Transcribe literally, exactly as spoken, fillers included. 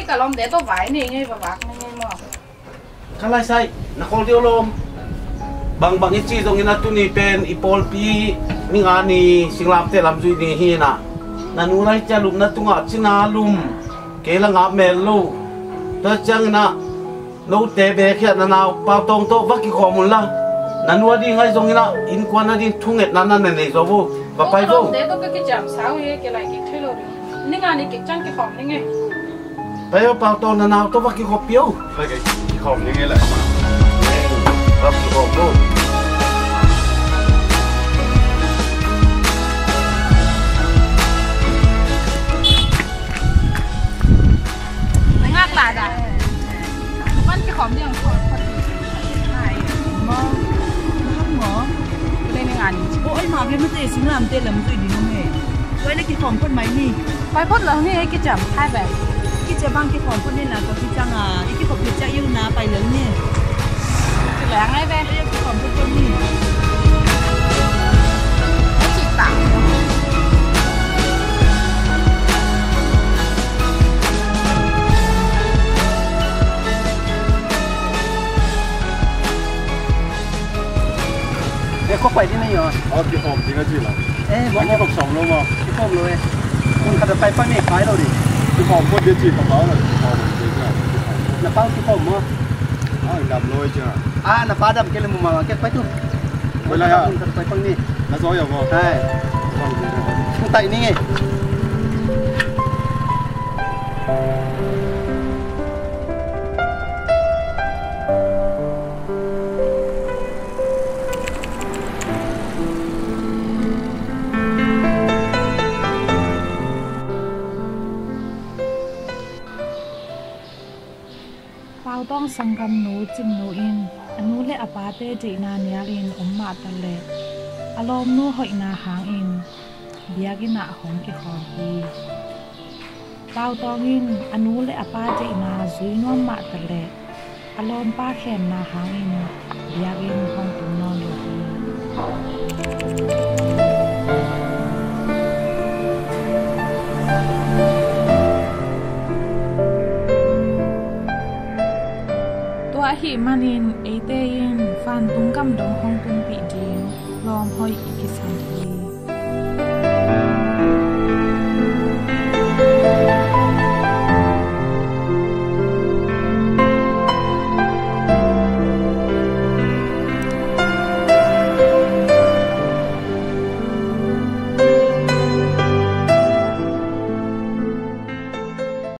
Ka lawmte tawh vai nei ngei, va vak nei ngei maw? Ka laisai, na khol deuh lawm. Bangbang i ci zongin a tuni pen i pawlpi ni nga ni singlamte lam zuih ding hi na. Na nu lai cia lupna tungah cina lum, kei la ngah mel lo. Tua ciangin ah note bek hiah na nau Pautawng tawh va kikhawm un la. Na nu a ding ahi zongin ah innkuan a ding thungetna na na nei zo vo. Va pai vo. Lawmte tawh ka kiciamsa uh hi, kei lai kik thei lo ding. Ni nga ni kik ciang kikhawm ding e. Pai o, Pautawng, na nau tawh va kikhawm pih o. Pai kei, kikhawm ding e lai. Va kikhawm vo. Ngak la da. Van kikhawm ding ang khawm. Maw, maw. Lei ni nga ni. Bo, oi, ma, ve mate, singlamte lam zui ding om e. Oi, le kikhawm phot mai ni. Pai phot lo ni, e kiciam thai bai. Kiciam bang kikhawm phot ni la, ka kiciam a, i kikhawm kiciam iu na pai lo ni. Kikhawm phot phot ni. E, kok pai ding na hi aw. Aw, kikhawm ding a ci la. E, a kikhawm sawm lo maw? Kikhawm lo e. Mun khat a pai pang ni, kai lo ding. Kikhawm phot ding ci ka pau lo. Kikhawm ding a. Na pau kikhawm maw? Aw, dam lo e ci a. A, na pa dam kei le mu ma ma kei pai tu. Pai lai a. Mun khat a pai pang ni. Na zaw ya maw? Hai. Mun tai ni nge. Pautawng sanggamnu Cimnu in a nu le a pate deihna nialin om mah taleh a lawmnu hoihna hangin biakinn ah hong kikhawm hi. Pautawng in a nu le a pa deihna zui nuam mah taleh a lawmpa khemna hangin biakinn hong tung nawn lo hi. Tua ahih manin